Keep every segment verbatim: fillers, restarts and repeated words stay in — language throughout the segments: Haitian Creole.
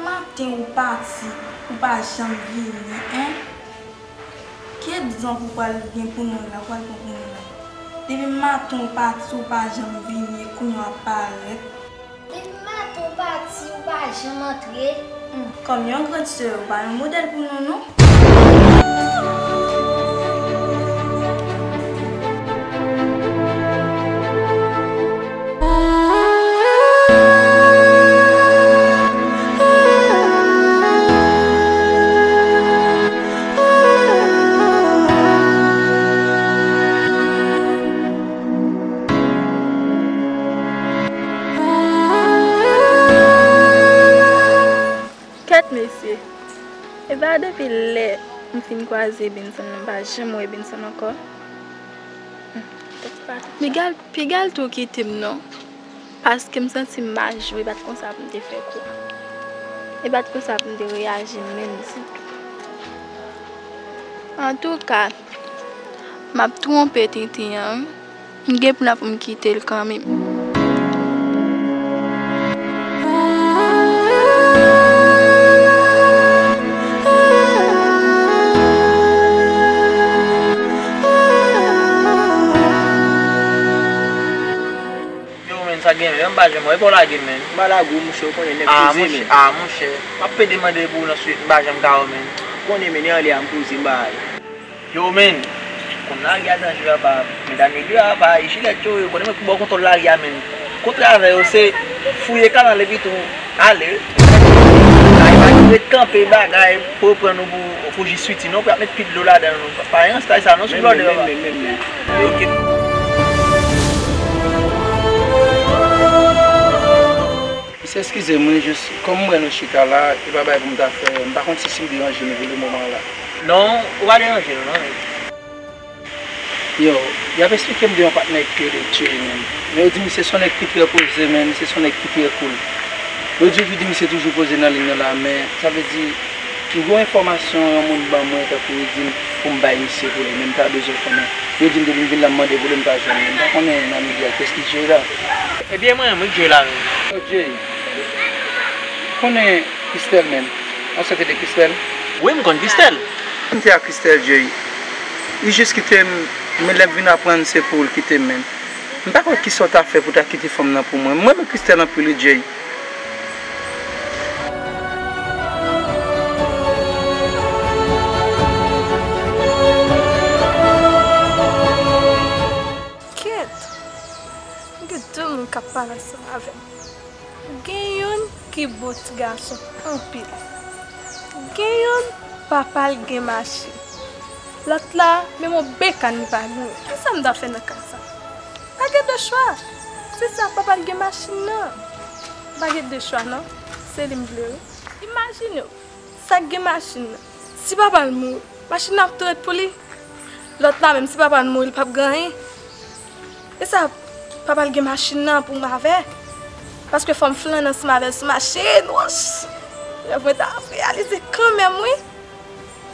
Maten ou pati, ou pa janm vini, en? Ki egzanp ou pral gen pou nou la, ou pral pran pou nou la? Depi maten ou pati, ou pa janm vini, e kounye a w ap parèt. Depi maten ou pati, ou pa janm antre. Hmm, kòm yon grann sè, ou pa yon modèl pou nou, non? Kèt mesye, e pa depi lè m fin kwaze Benson, m pa janm wè Benson ankò. Piga l, piga l tou kite m non. Paske m santi m pa jwe, e pa t konsa pou m te fè kou a. E pa t konsa pou m te reyaji menm ditou. Antouka, m ap twonpe tenten an wi. M gen plan pou m kite l kanmenm. Yo, men, sa gen menm, m pa janm wè, e pa w lage m, men. M pa lage w, monchè, ou konnen nèg poze, men. Ah, monchè, m ap pede mande pou ou nan swit, m pa janm ka wè w, men. Ou konnen, men, e anlè a m poze, m pa ale. Yo, men, konn lari a danje, apa. Medam yo di, apa, e jilèt yo, yo konnen mwen pi bò kontwòl lari a, men. Kontre avè yo, se fouye kanal epi tou ale. Ay, pa ret kanpe bagay pou yo pran nou pou, pou jis switi, non, pou y ap met pil dlo ladan l, non. Pa, pa yon style sa, non, sou blòdè, apa. Men, men, men, men, men. Ok. Mesye, eskize m wi, jis kòm m wè nou chita la, e pa bagay pou m ta fè, m pa konn si, si m deranje nou pou le moman la. Non, ou pa deranje nou, non, men. Yo, y ap esplike m de yon patnè ki rele Jay, menn. Men yo di misye se yon nèg ki trè poze, menn, misye se yon nèg ki trè cool. Yo di, yo di misye toujou poze nan liy nan la, men sa vle di, m gen yon enfòmasyon yon moun ban mwen, tankou yo di m pou m bay misye pou li, men m ta bezwen konnen. Yo di m depi m vin la, m mande pou li, m pa jwenn li. M pa konnen nan medya, kiyès ki Jay la? Ebyen, mwen menm, wi, Jay la menm. Yo, Jay, ou konnen Christelle, menn? Yon sèten de Christelle? Wi, m konn Christelle. M te ak Christelle, Jay. Li jis kite m, men lè m vin aprann se pou l kite m, menn. M pa kwè kisa w ta fè pou w ta kite fanm nan pou mwen. M renmen Christelle anpil wi, Jay. Kèt! M gen de moun k ap pale ansanm avè m. Gen youn ki bon ti gason anpil. Gen youn, papa l gen machin. Lòt la, menm yon bekàn li pa genyen. Kisa m ta fè nan ka sa? Pa gen de chwa. Se sa, papa l gen machin nan. Pa gen de chwa non. Se li m vle wi. Imajine w, sa k gen machin nan, si papa l mouri, machin nan ap tou ret pou li. Lòt la menm, si papa l mouri, li p ap gen anyen. E sa, papa l gen machin nan pou m avè. Paske fò m flannen ansanm avè l sou machin. Wouch! Rèv mwen ta ap reyalize kanmenm wi.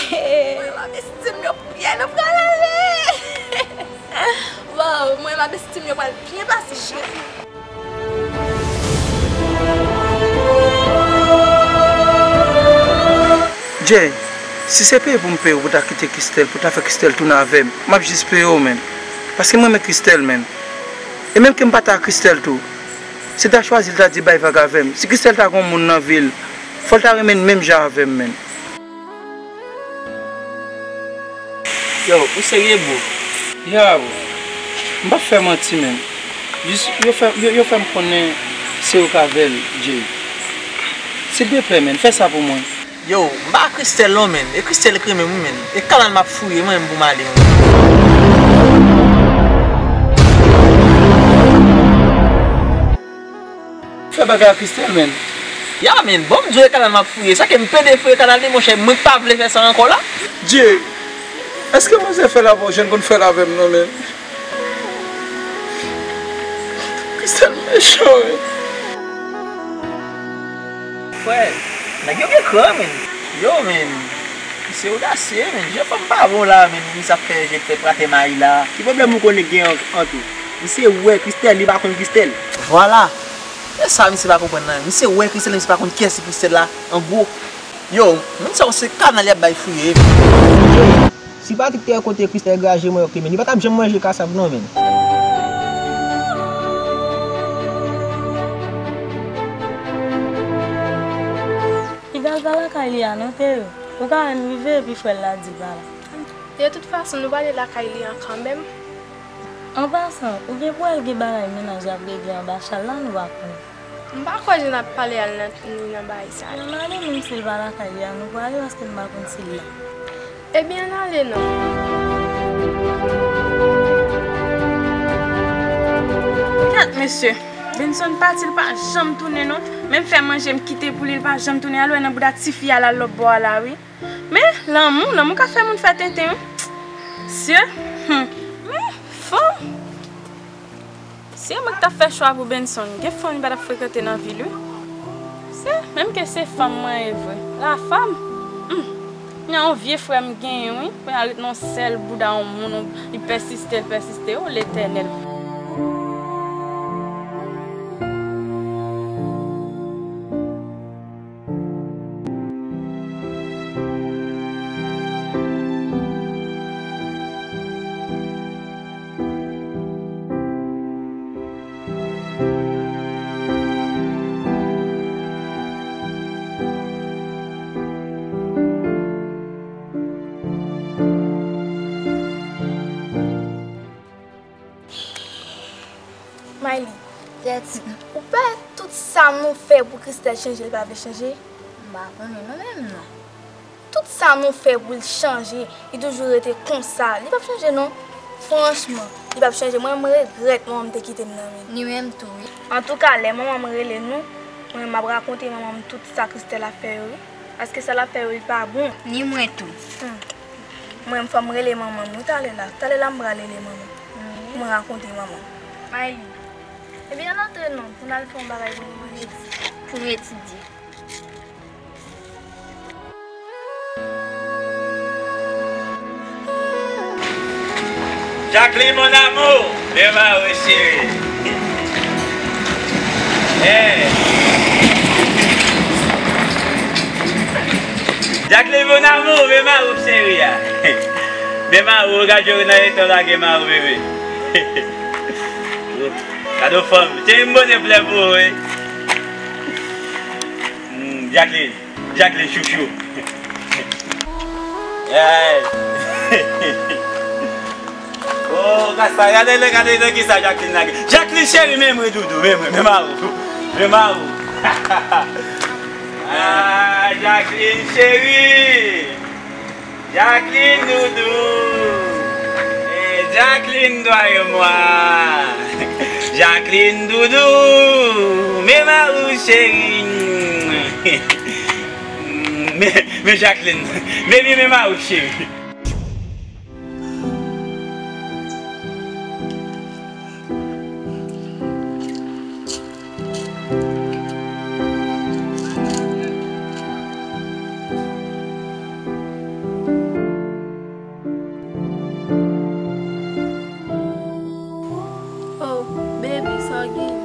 Mwen m avèti m yo byen, nou pral ale. Waw, mwen m avèti m yo pral byen pase cheri. Jay, si se peye pou m peye w pou ta kite Christelle, pou ta fè Christelle tounen avè m, m ap jis peye w, menn. Paske m renmen Christelle, menn. E menm ke m pa ta ak Christelle tou, si l ta chwazi, l ta di bay vag avè m. Si Christelle ta gen yon moun nan vi l, fò l ta renmen l menm jan avè m, menn. Yo, ou serye, bro? Ya, bro. M p ap fè manti, menn. Jis, yo fè, yo, yo fè m konnen se ou k avè l, Jay. Silvouplè, menn, fè sa pou mwen. Yo, m pa Christelle non, menn. E Christelle k renmen m wi, menn. E kanal m ap fouye mwen menm pou m ale, menn. Fè bagay ak Christelle, menn. Ya, menn, bon, m di w e kanal m ap fouye. Sa ke m pede fouye kanal li, monchè, mwen k pa vle fè sa ankò la. Jay, èske manzè fè l avè w jan l konn fè l avè m nan, menn? Christelle mechan, menn. Frè, nèg yo gen kran, menn. Yo, menn. Misye odasye, menn. Jan fanm pa bon la, menn. Misye ap fè je fè pratè mayi la. Ki pwoblèm ou konnen gen ant, ant ou? Misye wè Christelle, li pa konn Christelle. Vwala. E sa misye pa konprann nan. Misye wè Christelle, misye pa konn kiyès ki Christelle la, an gwo. Yo, moun sa yo se kanal y ap bay fouye. Si Patrick te wè kote Christelle graje mwen, ok, men li pa t ap janm manje kasav non, men. Piga l pa lakay li a non, Théo. Ou ka menm rive epi frè l la di l pa la. De tout fason, nou prale lakay li an kanmenm. An pasan, ou gen pou wè l gen bagay mennaj l ap regle anba chal la, nou pa konnen. M pa kwè jan n ap pale a l nan, ni nan bagay sa yo. Ann ale menm si l pa lakay li a, nou prale paske m pa konn si l la. Ebyen, ann ale non. Gad mesye, Benson pati, l pa janm tounen non. Menm fè manje m kite pou li, l pa janm tounen. Al wè nan bouda tifi a l al lòt bò a la wi. Men, lanmou, lanmou ka fè moun fè tenten, wi. Sye, hmm, men, fanm. Si e mwen ki t ap fè chwa pou Benson, gen fanm li pa t ap frekante nan vi l, wi. Sye, menm ke se fanm mwen ye vre. La fanm, hmm, gen yon vye frè m genyen, wi. Pou y al ret nan yon sèl bouda yon moun, li pèsiste, l pèsiste. O Letènèl. Mayli, Tèt, ou pè tout sa nou fè pou Christelle chanje, li pa vle chanje? M pa konnen non, menm non. Tout sa nou fè pou l chanje, li toujou rete konsa. Li p ap chanje non. Franchman, li p ap chanje. Mwen, m regrèt manman m te kite m nan men l. Ni menm tou, wi. Antouka, lè manman m rele nou, mwen, m ap rakonte manman m tout sa Christelle ap fè yo, wi. Paske sa l ap fè yo, li pa bon. Ni mwen tou. Hmm. Mwen, fò m rele manman m, wi, talè la. Talè la, m pral rele manman m. Pou mwen rakonte manman m. Mayli. Ebyen, ann antre non, pou n al fè yon bagay pou nou manje. Pou nou etidye. Jacqueline, mon amour, men mari cheri. Hey. Jacqueline, mon amour, men mari cheri a. Men mari, gad yo nan eta w lage mari, bebe. Gad yon fanm. Cheri, m pote flè pou ou, wi. Hmm, Jacqueline. Jacqueline chouchou. Hey. Oh, gad sa, gade, gade nan kisa Jacqueline lage. Jacqueline cheri, men mwen doudou, men mwen, men mari. Men mari. Ah, Jacqueline cheri. Jacqueline doudou. Eh, Jacqueline doyen mwa. Jacqueline doudou. Men mari cheri. Men, men Jacqueline. Baby, men mari cheri. Oh, baby, sa w gen?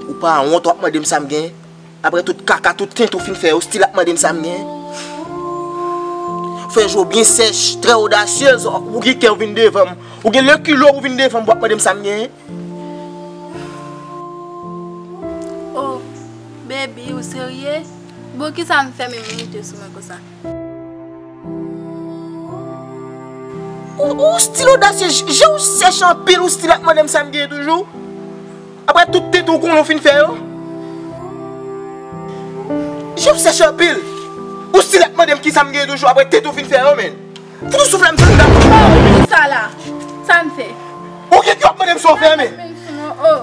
Ou pa wont w ap mande m sa m gen? Apre tout kaka, tout tenten w fin fè, ou still ap mande m sa m gen? Fè je w byen sèch, trè odasyez, ou gen kè w vin devan m. Ou gen lekile w vin devan m pou w ap mande m sa m gen? Oh, baby, ou serye? Bon, kisa m fè menm ou moute sou mwen konsa? Ou, ou still odasye, je w sèch anpil, ou still ap mande m sa m gen toujou? Apre tout tenten w konnen w fin fè yo? Je w sèch anpil, ou still ap mande m kisa m gen toujou apre tenten w fin fè yo, menn? Fout ou soufle m sou m dam. Oh, sa la, sa m fè? Ou gen ki w ap mande m sa w fè, menn? Menn sou mwen, oh.